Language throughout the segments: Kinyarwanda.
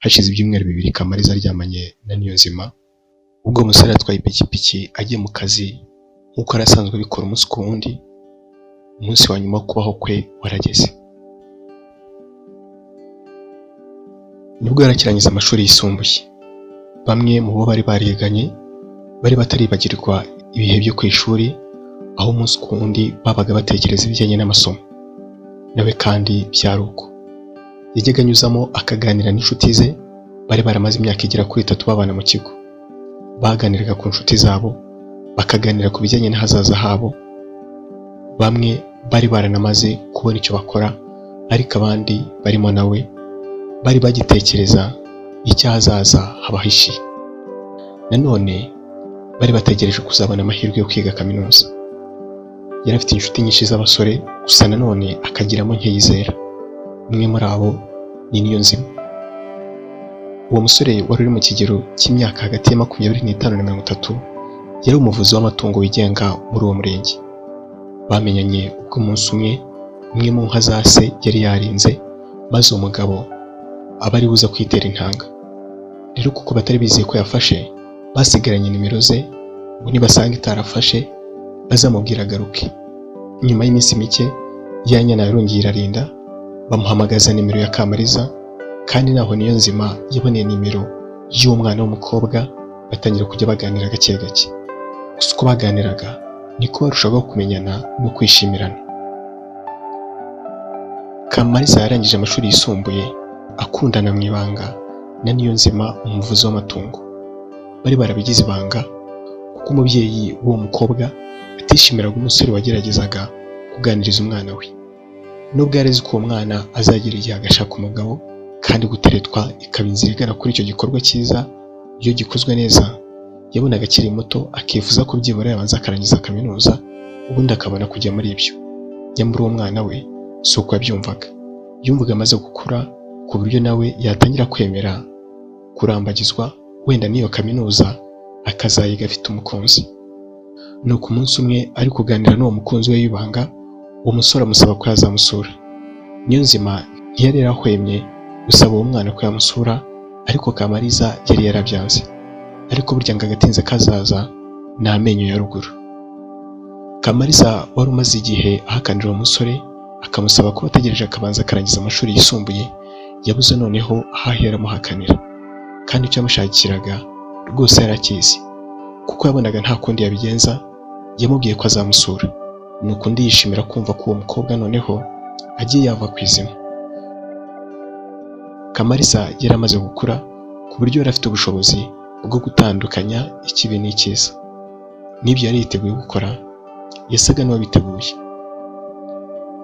Hashize ibyumweru 2 Kamariza aryamanye na Niyonzima, ubwo umusore atwaye ipikipiki agiye mu kazi nk'uko yari asanzwe abikora umunsi ku wundi. Umunsi wa nyuma wo kubaho kwe warageze. Nibwo yarakirangiza amashuri yisumbuye. Bamwe mu bo bari bariganye bari bataribagirwa ibihe byo ku ishuri, aho umunsi ku wundi babaga batekereza ibijyanye n'amasomo. Nawe kandi byari uko. Yajyaga anyuzamo akaganira n'inshuti ze bari baramaze imyaka igera kuri 3 babana mu kigo. Baganiraga ku nshuti zabo, bakaganira ku bijyanye n'ahazaza habo. Bamwe bari baranamaze kubona icyo bakora, ariko abandi barimo nawe bari bagitekereza icyahazaza habahishiye. Nanone bari bategereje kuzabona amahirwe yo kwiga kaminuza. Yari afite inshuti nyinshi z'abasore, gusa nanone akagiramo nke yizera. Umwe muri abo ni Niyonzima. Uwo musore wari uri mu kigero cy'imyaka hagati ya 25 na 30, yari umuvuzi w'amatungo wigenga muri uwo murenge. Bamenyanye ubwo umunsi umwe imwe mu nka za se yari yarinze, maze uwo mugabo aba ari buza kwitera intanga. Rero kuko batari bizeye ko yafashe, basigaranye nimero ze ngo nibasanga itarafashe bazamubwira agaruke. Nyuma y'iminsi mike ya nyana yarongeye irarinda, bamuhamagaza nimero ya Kamariza, kandi naho Niyonzima yaboneye nimero y'uwo mwana w'umukobwa, batangira kujya baganira gake gake. Gusa uko baganiraga niko barushagaho kumenyana no kwishimirana. Kamariza yarangije amashuri yisumbuye akundana mu ibanga na Niyonzima, umuvuzi w'amatungo. Bari barabigize ibanga kuko umubyeyi w'uwo mukobwa atishimiraga umusore wageragezaga kuganiriza umwana we. Nubwo yari azi ko uwo mwana azagera igihe agashaka umugabo, kandi guteretwa ikaba inzira igana kuri icyo gikorwa cyiza iyo gikozwe neza, yabonaga akiri muto akifuza ko byibura yabanza akarangiza kaminuza ubundi akabona kujya muri ibyo. Nyamara uwo mwana we si uko yabyumvaga. Yumvaga amaze gukura ku buryo nawe yatangira kwemera kurambagizwa, wenda n'iyo kaminuza akazayiga afite umukunzi. Nuko umunsi umwe ari kuganira n'uwo mukunzi we w'ibanga, uwo musore amusaba ko yazamusura. Niyonzima ntiyari yarahwemye gusaba uwo mwana ko yamusura, ariko Kamariza yari yarabyanze. Ariko burya ngo agatinze kazaza ni amenyo ya ruguru. Kamariza wari umaze igihe ahakanira uwo musore, akamusaba kuba ategereje akabanza akarangiza amashuri yisumbuye, yabuze noneho aho ahera amuhakanira. Kandi icyo yamushakiraga rwose yarakizi, kuko yabonaga nta kundi yabigenza. Yamubwiye ko azamusura. Nuko undi yishimira kumva ko uwo mukobwa noneho agiye yava ku izima. Kamariza yari amaze gukura ku buryo yari afite ubushobozi bwo gutandukanya ikibi n'icyiza. N'ibyo yari yiteguye gukora, yasaga n'uwabiteguye.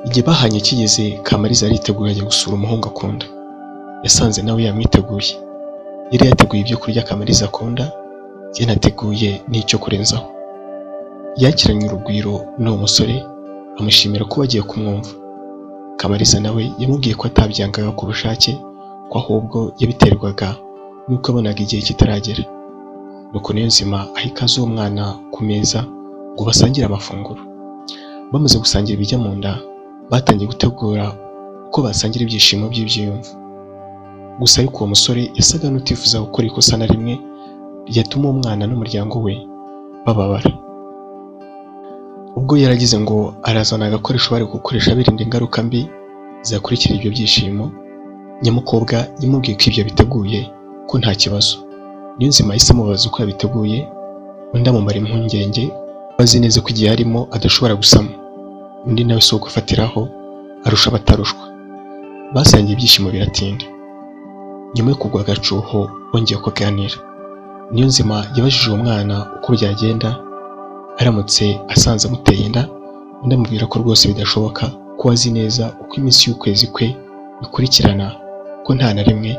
Igihe bahanye kigeze, Kamariza yariteguye ajya gusura umuhungu akunda. Yasanze nawe yamwiteguye. Yari yateguye ibyo kurya Kamariza akunda, yanateguye n'icyo kurenzaho. Yakiranye urugwiro n'uwo musore, amushimira ko bagiye kumwumva. Kamariza nawe yamubwiye ko atabyangaga ku bushake, ko ahubwo yabiterwaga n'uko abonaga igihe kitaragera. Nuko Niyonzima aha ikaze uwo mwana ku meza ngo basangire amafunguro. Bamaze gusangira ibijya mu nda, batangiye gutegura uko basangira ibyishimo by'ibyiyumvo. Gusa ariko uwo musore yasaga n'utifuza gukora ikosa na rimwe ryatuma uwo mwana n'umuryango we bababara. Ubwo yaragize ngo arazana agakoresho bari gukoresha birinda ingaruka mbi zakurikira ibyo byishimo, nyamukobwa yamubwiye ko ibyo biteguye, ko nta kibazo. Niyonzima yahise amubaza uko yabiteguye, undi amumara impungenge azi neza ko igihe arimo adashobora gusama. Undi nawe si ugufatiraho, arusha abatarushwa. Basangiye ibyishimo biratinda. Nyuma yo kugwa agacuho bongeye kuganira. Niyonzima yabajije uwo mwana uko byagenda aramutse asanze amuteye inda, undi amubwira ko rwose bidashoboka, ko azi neza uko iminsi y'ukwezi kwe ikurikirana, ko nta na rimwe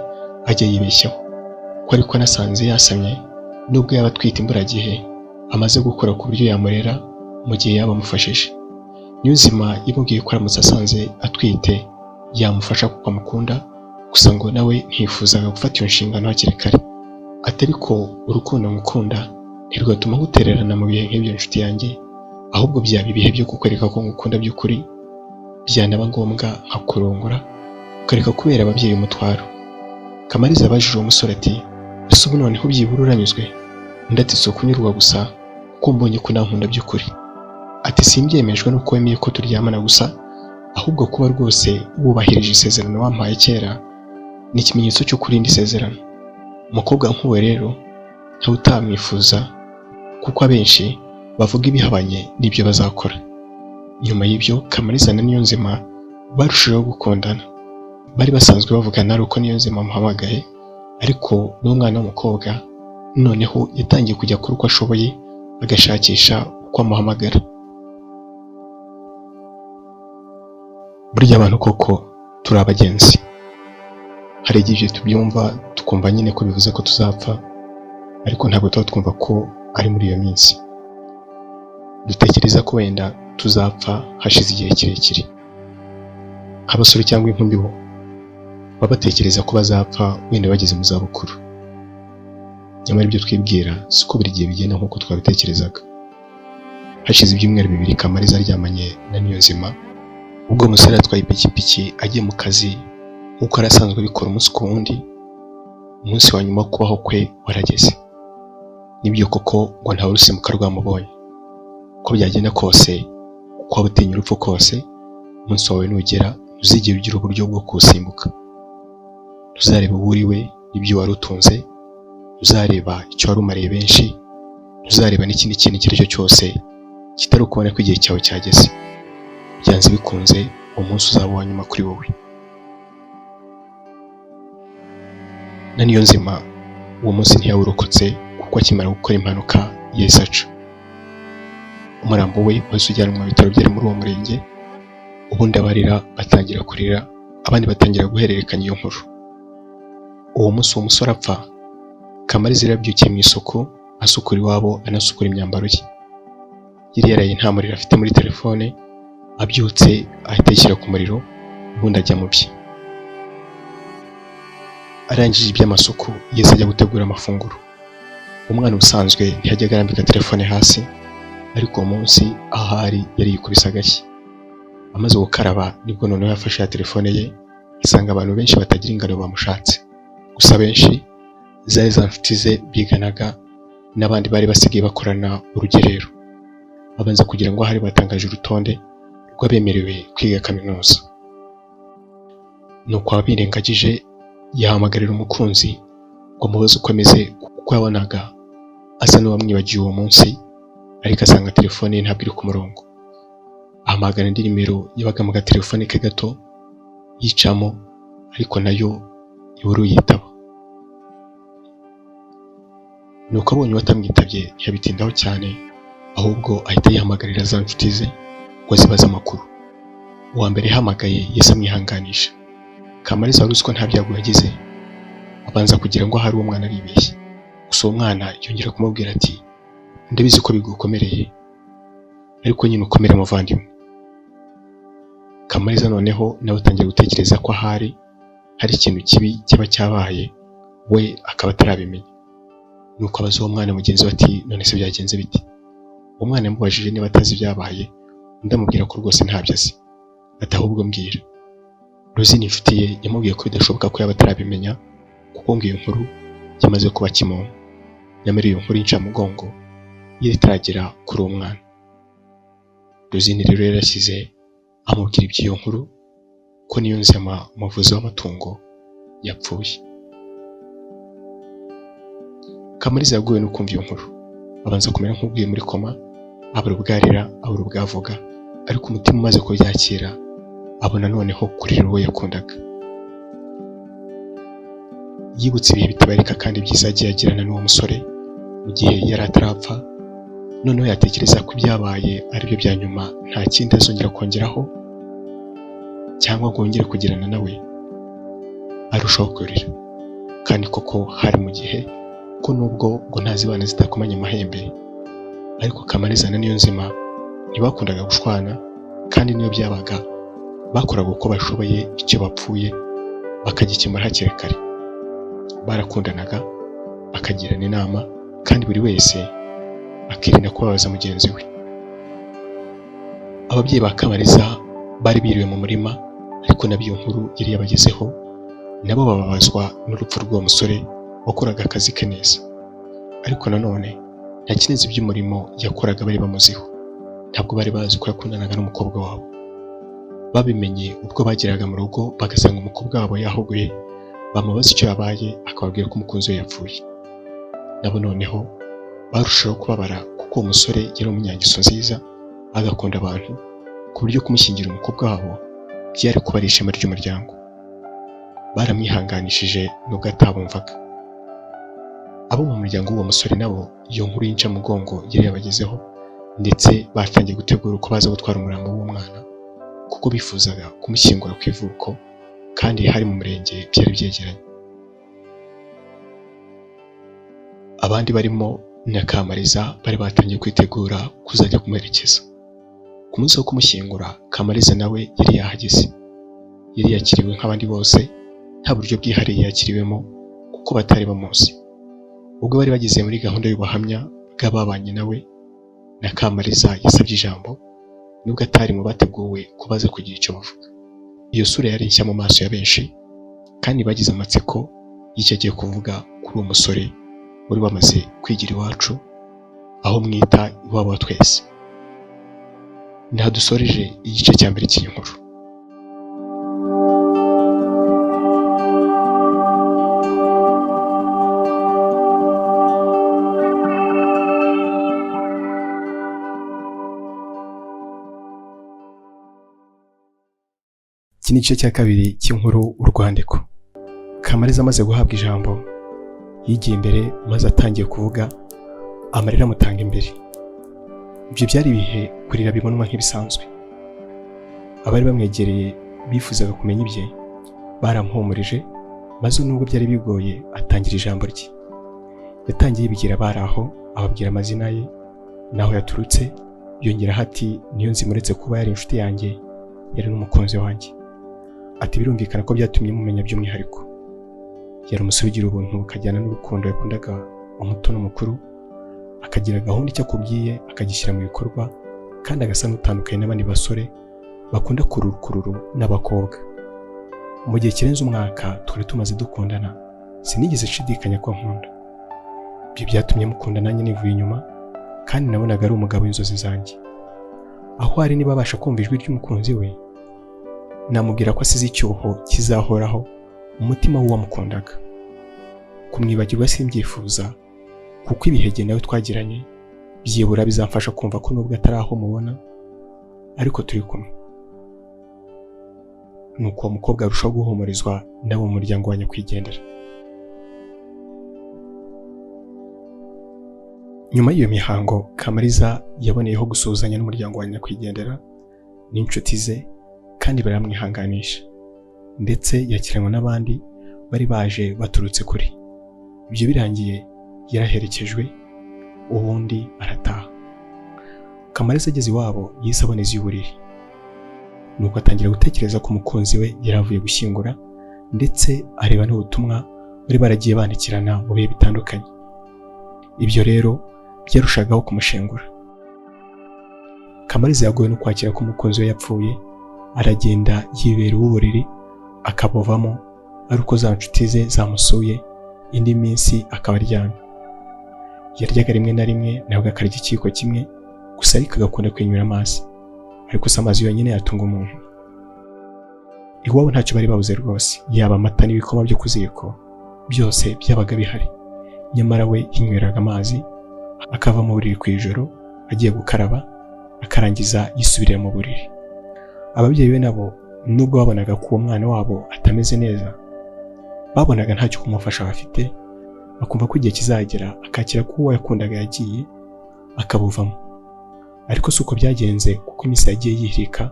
ajya yibeshyaho, ko ariko anasanze yasamye nubwo yaba atwite imburagihe amaze gukura ku buryo yamurera mu gihe yaba amufashije. Niyonzima yamubwiye ko aramutse asanze atwite yamufasha kuko amukunda, gusa ngo nawe ntiyifuzaga gufata iyo nshingano hakiri kare. Ati ariko urukundo ngukunda ntirwatuma ngutererana mu bihe nk'ibyo nshuti yanjye, ahubwo byaba ibihe byo kukwereka ko ngukunda by'ukuri, byanaba ngombwa nkakurongora ukareka kubera ababyeyi umutwaro. Kamariza yabajije uwo musore ati: "Ese ubu noneho byibura uranyuzwe?" Undi ati: "Si ukunyurwa gusa, kuko mbonye ko nankunda by'ukuri." Ati: "Simbyemejwe nuko wemeye ko turyamana gusa, ahubwo kuba rwose wubahirije isezerano wampaye kera ni ikimenyetso cy'uko urinda isezerano. Umukobwa nk'uwe rero ntawe utamwifuza, kuko abenshi bavuga ibihabanye n'ibyo bazakora." Nyuma y'ibyo, Kamariza na Niyonzima barushijeho gukundana. Bari basanzwe bavugana ari uko Niyonzima amuhamagaye, ariko n'umwana w'umukobwa noneho yatangiye kujya akora uko ashoboye agashakisha uko amuhamagara. Burya abantu koko turi abagenzi. Hari igihe ibyo tubyumva tukumva nyine ko bivuze ko tuzapfa, ariko ntabwo tuba twumva ko ari muri iyo minsi. Dutekereza ko wenda tuzapfa hashize igihe kirekire. Nk'abasore cyangwa inkumi bo baba batekereza ko bazapfa wenda bageze mu zabukuru. Nyamara ibyo twibwira siko buri gihe bigenda nk'uko twabitekerezaga. Hashize ibyumweru 2 Kamariza aryamanye na Niyonzima, ubwo umusore atwaye ipikipiki agiye mu kazi nk'uko yari asanzwe abikora umunsi ku wundi. Umunsi wa nyuma wo kubaho kwe warageze. Nibyo koko ngo ntawe urusimbuka rwamubonye. Uko byagenda kose, uko waba utinya urupfu kose, umunsi wawe nugera ntuzigere ugira uburyo bwo kuwusimbuka. Ntuzareba uwo uri we n'ibyo wari utunze, ntuzareba icyo wari umariye benshi, ntuzareba n'ikindi kintu icyo ari cyo cyose kitari ukubona ko igihe cyawe cyageze. Byanze bikunze uwo munsi uzaba uwa nyuma kuri wowe. Na Niyonzima uwo munsi ntiyawurokotse, kuko akimara gukora impanuka yahise aca. Umurambo we wahise ujyanwa mu bitaro byari muri uwo murenge, ubundi abarira batangira kurira, abandi batangira guhererekanya iyo nkuru. Uwo munsi uwo musore apfa, Kamariza yarabyukiye mu isoko asukura iwabo, anasukura imyambaro ye. Yari yaraye nta muriro afite muri telefone, abyutse ahita ayishyira ku muriro, ubundi ajya mu bye. Arangije iby'amasuku yahise ajya gutegura amafunguro. Umwana ubusanzwe ntiyajyaga arambika telefone hasi, ariko uwo munsi ahari yari yikubise agashyi. Amaze gukaraba nibwo noneho yafashe ya telefone ye, asanga abantu benshi batagira ingano bamushatse. Gusa benshi zari za nshuti ze biganaga n'abandi bari basigaye bakorana urugerero. Babanza kugira ngo ahari batangaje urutonde rw'abemerewe kwiga kaminuza. Nuko abirengagije yahamagarira umukunzi ngo amubaze uko ameze, kuko yabonaga asa n'uwamwibagiwe uwo munsi, ariko asanga telefone ye ntabwo iri ku murongo. Ahamagara indi nimero yabaga mu gatelefone ke gato yicamo, ariko nayo ibura uyitaba. Nuko abonye uwatamwitabye ntiyabitindaho cyane, ahubwo ahita yihamagarira za nshuti ze ngo azibaze amakuru. Uwa mbere yahamagaye yahise amwihanganisha. Kamariza wari uzi ko nta byago yagize, abanza kugira ngo ahari uwo mwana aribeshye. Gusa uwo mwana yongera kumubwira ati: "Ndabizi ko bigukomereye, ariko nyine ukomere muvandimwe." Kamariza noneho nawe atangira gutekereza ko ahari hari ikintu kibi cyaba cyabaye, we akaba atarabimenya. Nuko abaza uwo mwana mugenzi we ati: "None se byagenze bite?" Uwo mwana yamubajije niba atazi ibyabaye, undi amubwira ko rwose ntabyo azi, ati: "Ahubwo mbwira." Rosine inshuti ye yamubwiye ko bidashoboka ko yaba atarabimenya, kuko ngo iyo nkuru yamaze kuba kimomo. Nyamara iyo nkuru y'incamugongo yari itaragera kuri uwo mwana. Rosine rero yarashyize amubwira iby'iyo nkuru, ko Niyonzima umuvuzi w'amatungo yapfuye. Kamariza yaguwe no kumva iyo nkuru, abanza kumera nk'uguye muri koma, abura ubwarira, abura ubwavuga, ariko umutima umaze kubyakira abona noneho kurira uwo yakundaga. Yibutse ibihe bitabarika kandi byiza yagiye agirana n'uwo musore mu gihe yari atarapfa, noneho yatekereza ko ibyabaye aribyo bya nyuma, nta kindi azongera kongeraho cyangwa ngo yongere kugirana nawe, arushaho kurira. Kandi koko hari mu gihe ko nubwo ngo ntazibana zitakomanya amahembe, ariko Kamariza na Niyonzima ntibakundaga gushwana, kandi niyo byabaga bakoraga uko bashoboye icyo bapfuye bakagikemura hakiri kare. Barakundanaga, bakagirana inama, kandi buri wese akirinda kubabaza mugenzi we. Ababyeyi ba Kamariza bari biriwe mu murima, ariko nabyo iyo nkuru yari yabagezeho, Nabo bababazwa n'urupfu rw'uwo musore wakoraga akazi ke neza, ariko nanone nta kinezi by'umurimo yakoraga bari bamuziho. Ntabwo bari bazi ko yakundanaga n'umukobwa wabo. Babimenye ubwo bageraga mu rugo bagasanga umukobwa wabo yahuguye, bamubaza icyo yabaye akababwira ko umukunzi we yapfuye. Nabo noneho barushaho kubabara kuko uwo musore yari umunyangeso nziza, agakunda abantu, ku buryo kumushyingira umukobwa wabo byari kuba ari ishema ry'umuryango. Baramwihanganishije nubwo atabumvaga. Abo mu muryango w'uwo musore nabo iyo nkuru y'incamugongo yari yabagezeho, ndetse batangiye gutegura uko baza gutwara umurambo w'umwana, kuko bifuzaga kumushyingura ku ivuko kandi hari mu murenge byari byegeranye. Abandi barimo na Kamariza bari batangiye kwitegura kuzajya kumuherekeza. Ku munsi wo kumushyingura, Kamariza nawe yari yahageze. Yari yakiriwe nk'abandi bose, nta buryo bwihariye yakiriwemo kuko batari bamuzi. Ubwo bari bageze muri gahunda y'ubuhamya bw'ababanye nawe, na Kamariza yasabye ijambo, nubwo atari mu bateguwe ko baza kugira icyo bavuga. Iyo sura yari nshya mu maso ya benshi, kandi bagize amatsiko y'icyo agiye kuvuga kuri uwo musore wari wamaze kwigira iwacu, aho mwita iwabo wa twese. Nta dusoreje igice cya mbere cy'iyi nkuru. Iki ni igice cya kabiri cy'inkuru urwandiko. Kamariza amaze guhabwa ijambo, yigiye imbere maze atangiye kuvuga, amarira amutanga imbere. Ibyo byari ibihe kurira bibonwa nk'ibisanzwe. Abari bamwegereye bifuzaga kumenya ibye, baramuhumurije, maze nubwo byari bigoye atangira ijambo rye. Yatangiye yibwira abari aho, ababwira amazina ye n'aho yaturutse, yongeraho ati niyo nzimuretse kuba yari inshuti yanjye, yari n'umukunzi wanjye. Ati birumvikana ko byatumye mumenya by'umwihariko. Yari umusore ugira ubuntu bukajyana n'urukundo yakundaga umuto n'umukuru, akagira gahunda icyo akubwiye akagishyira mu bikorwa, kandi agasa n'utandukanye n'abandi basore bakunda kurukururu n'abakobwa. Mu gihe kirenze umwaka twari tumaze dukundana, sinigeze nshidikanya ko nkunda. Ibyo byatumye mukunda nanjye nivuye inyuma, kandi nabonaga ari umugabo w'inzozi zanjye. Aho ari niba abasha kumva ijwi ry'umukunzi we, namubwira ko asize icyuho kizahoraho umutima w'uwamukundaga. Kumwibagirwa simbyifuza, kuko ibihe jye nawe twagiranye byibura bizamfasha kumva ko nubwo atari aho mubona ariko turi kumwe. Nuko uwo mukobwa arushaho guhumurizwa n'abo mu muryango wa nyakwigendera. Nyuma y'iyo mihango, Kamariza yaboneyeho gusuhuzanya n'umuryango wa nyakwigendera n'inshuti ze, kandi baramwihanganisha, ndetse yakiranwa n'abandi bari baje baturutse kure. Ibyo birangiye yaraherekejwe, ubundi arataha. Kamariza ageze iwabo yahise aboneza iy'uburiri, nuko atangira gutekereza ko umukunzi we yari avuye gushyingura, ndetse areba n'ubutumwa bari baragiye bandikirana mu bihe bitandukanye. Ibyo rero byarushagaho kumushengura. Kamariza yagowe no kwakira ko umukunzi we yapfuye, aragenda yibera uw'uburiri, akabuvamo ari uko za nshuti ze zamusuye, indi minsi akaba aryamye. Yaryaga rimwe na rimwe nabwo akarya ikiyiko kimwe gusa, ariko agakunda kwinywera amazi. Ariko si amazi yonyine yatunga umuntu. Iwabo ntacyo bari babuze rwose, yaba amata n'ibikoma byo ku ziko byose byabaga bihari. Nyamara we yinyweraga amazi, akava mu buriri ku ijoro agiye gukaraba, akarangiza yisubirira mu buriri. Ababyeyi be nabo nubwo babonaga ko uwo mwana wabo atameze neza, babonaga ntacyo kumufasha bafite, bakumva ko igihe kizagera akakira ko uwo yakundaga yagiye, akabuvamo. Ariko si uko byagenze, kuko iminsi yagiye yihirika,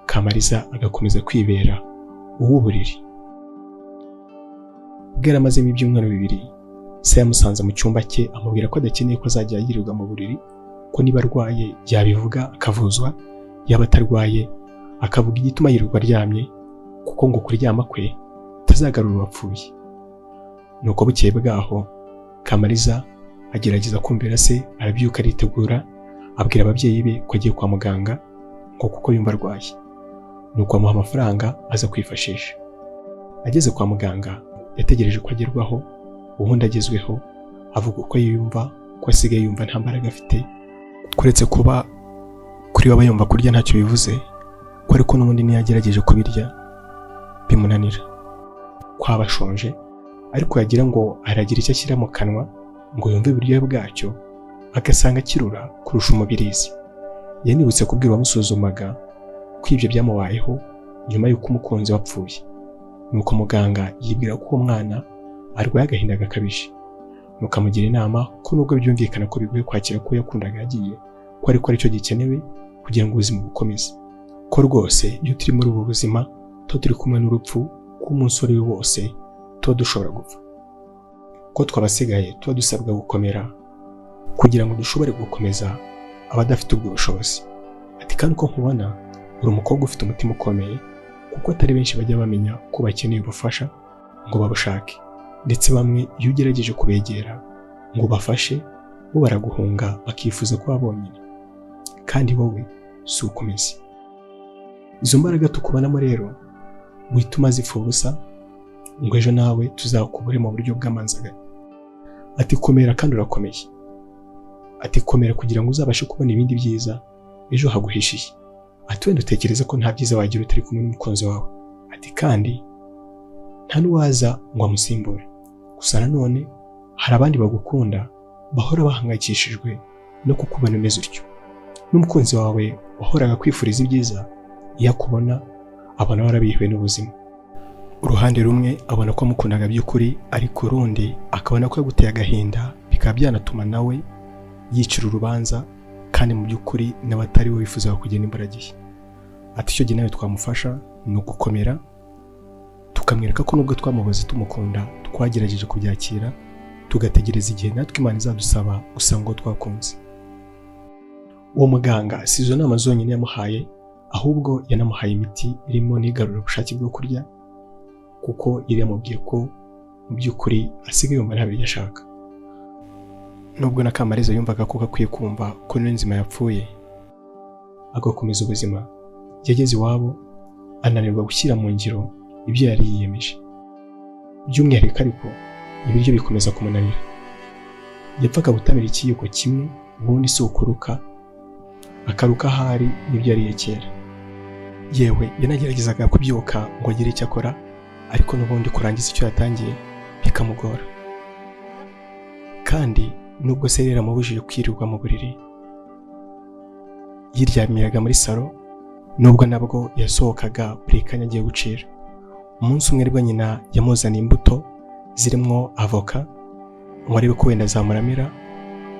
Kamariza agakomeza kwibera uw'uburiri. Ubwo yari amazemo ibyumweru 2, se yamusanze mu cyumba cye amubwira ko adakeneye ko azajya yirirwa mu buriri, ko niba arwaye yabivuga akavuzwa, yaba atarwaye akavuga igituma yirirwa aryamye, kuko ngo kuryama kwe atazagarura uwapfuye. Nuko bukeye bwaho Kamariza agerageza kumvira se, arabyuka aritegura, abwira ababyeyi be ko agiye kwa muganga ngo kuko yumva arwaye. Nuko amuha amafaranga aza kwifashisha. Ageze kwa muganga, yategereje ko agerwaho, ubundi agezweho avuga uko yiyumva, ko asigaye yumva nta mbaraga afite, kuretse kuba kuri we aba yumva kurya ntacyo bivuze, ko ariko n'ubundi niyo agerageje kubirya bimunanira, ko aba ashonje ariko yagira ngo aragira icyo ashyira mu kanwa ngo yumve uburyohe bwacyo, agasanga kirura kurusha umubirizi. Yanibutse kubwira uwamusuzumaga ko ibyo byamubayeho nyuma y'uko umukunzi we apfuye. Nuko muganga yibwira ko uwo mwana arwaye agahinda gakabije, nuko amugira inama ko nubwo byumvikana ko bigoye kwakira ko yakundaga yagiye, ko ariko aricyo gikenewe kugira ngo ubuzima bukomeze, ko rwose iyo turi muri ubu buzima tuba turi kumwe n'urupfu, ko umunsi uwo ari we wose tuba dushobora gupfa, ko twabasigaye tuba dusabwa gukomera kugira ngo dushobore gukomeza abadafite ubwo bushobozi. Ati: "Kandi uko nkubona, uri umukobwa ufite umutima ukomeye, kuko atari benshi bajya bamenya ko bakeneye ubufasha ngo babushake, ndetse bamwe iyo ugerageje kubegera ngo ubafashe bo baraguhunga, bakifuza kuba bonyine, kandi wowe si uko umeze. Izo mbaraga tukubonamo rero wituma zipfa ubusa, ngo ejo nawe tuzakubure mu buryo bw'amanzaganya." Ati: "Komera, kandi urakomeye." Ati: "Komera kugira ngo uzabashe kubona ibindi byiza ejo haguhishiye." Ati: "Wenda utekereza ko nta byiza wagira utari kumwe n'umukunzi wawe." Ati: "Kandi nta n'uwaza ngo amusimbure. Gusa nanone hari abandi bagukunda bahora bahangayikishijwe no kukubona umeze utyo. N'umukunzi wawe wahoraga kwifuriza ibyiza, iyo akubona abona warabihiwe n'ubuzima. Uruhande rumwe abona ko wamukundaga by'ukuri, ariko urundi akabona ko yaguteye agahinda, bikaba byanatuma nawe yicira urubanza, kandi mu by'ukuri nawe atari we wifuzaga kugenda imburagihe." Ati: "Icyo gihe nawe twamufasha ni ugukomera, tukamwereka ko nubwo twamubuze tumukunda, twagerageje kubyakira, tugategereza igihe natwe Imana izadusaba gusanga uwo twakunze." Uwo muganga si izo nama zonyine yamuhaye, ahubwo yanamuhaye imiti irimo n'igarura ubushake bwo kurya, kuko yari yamubwiye ko mu by'ukuri asigaye yumva nta biryo ashaka. Nubwo na Kamariza yumvaga ko gakwiye kumva ko Niyonzima yapfuye agakomeza ubuzima, yageze iwabo ananirwa gushyira mu ngiro ibyo yari yiyemeje. By'umwihariko ariko ibiryo bikomeza kumunanira. Yapfaga gutamira ikiyiko kimwe, ubundi si ukuruka, akaruka ahari n'ibyo yariye kera. Yewe, yanageragezaga kubyuka ngo agire icyo akora, ariko n'ubundi kurangiza icyo yatangiye bikamugora. Kandi nubwo se yari yaramubujije kwirirwa mu buriri, yiryamiraga muri salo, nubwo nabwo yasohokaga buri kanya agiye gucira. Umunsi umwe aribwo nyina yamuzaniye imbuto zirimo avoka ngo arebe ko wenda zamuramira,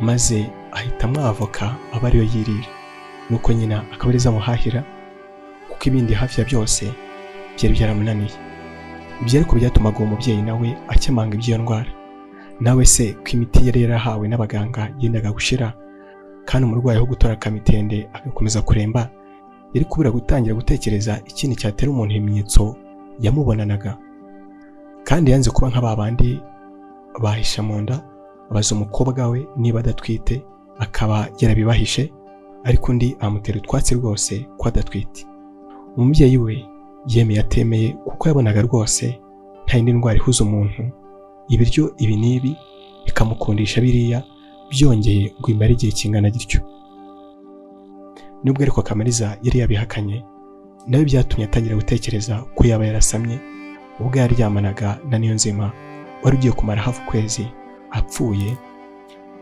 maze ahitamo avoka aba ariyo yirira, nuko nyina akaba arizo amuhahira, kuko ibindi hafi ya byose byari byaramunaniye. Ibyo ariko byatumaga uwo mubyeyi nawe akemanga iby'iyo ndwara. Nawe se ko imiti yari yarahawe n'abaganga yendaga gushira, kandi umurwayi aho gutora akamitende agakomeza kuremba, yari kubura gutangira gutekereza ikindi cyatera umuntu ibimenyetso yamubonanaga? Kandi yanze kuba nka ba bandi bahisha mu nda, abaza umukobwa we niba adatwite, akaba yarabibahishe, ariko undi amutera utwatsi rwose ko adatwite. Umubyeyi we yemeye atemeye, kuko yabonaga rwose nta yindi ndwara ihuza umuntu ibiryo ibi n'ibi bikamukundisha biriya, byongeye ngo imare igihe kingana gityo. Nubwo ariko Kamariza yari yabihakanye, nawe byatumye atangira gutekereza ko yaba yarasamye ubwo yaryamanaga na Niyonzima wari ugiye kumara hafi ukwezi apfuye,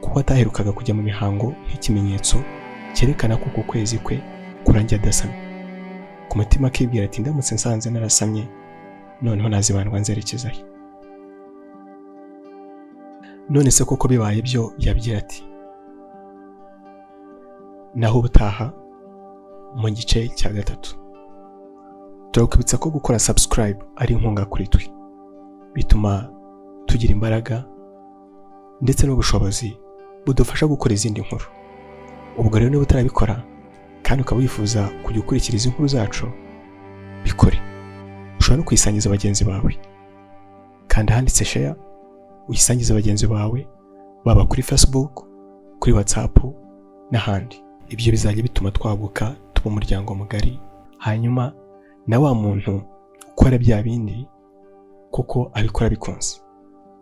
kuko ataherukaga kujya mu mihango, nk'ikimenyetso cyerekana ko uku kwezi kwe kurangiye adasamye. Ku mutima akibwira ati: "Ndamutse nsanze narasamye, noneho nazibandwa nzerekeza he?" None se koko bibaye byo yabwira ati? Naho ubutaha mu gice cya gatatu. Turakwibutsa ko gukora subscribe ari inkunga kuri twe, bituma tugira imbaraga ndetse n'ubushobozi budufasha gukora izindi nkuru. Ubwo rero niba utarabikora kandi ukaba wifuza kujya ukurikira izi nkuru zacu, bikore. Ushobora no kuyisangiza bagenzi bawe. Kanda ahanditse share, uyisangize bagenzi bawe, baba kuri Facebook, kuri WhatsApp n'ahandi. Ibyo bizajya bituma twaguka, tuba umuryango mugari, hanyuma na wa muntu ukora bya bindi. Kuko abikora bikunze.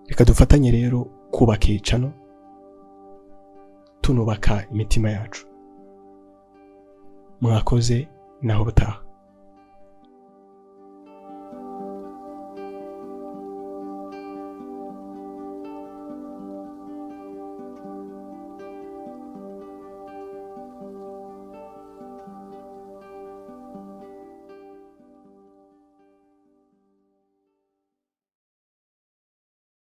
Reka dufatanye rero kubaka iyi channel, tunubaka imitima yacu. Mwakoze, naho ubutaha.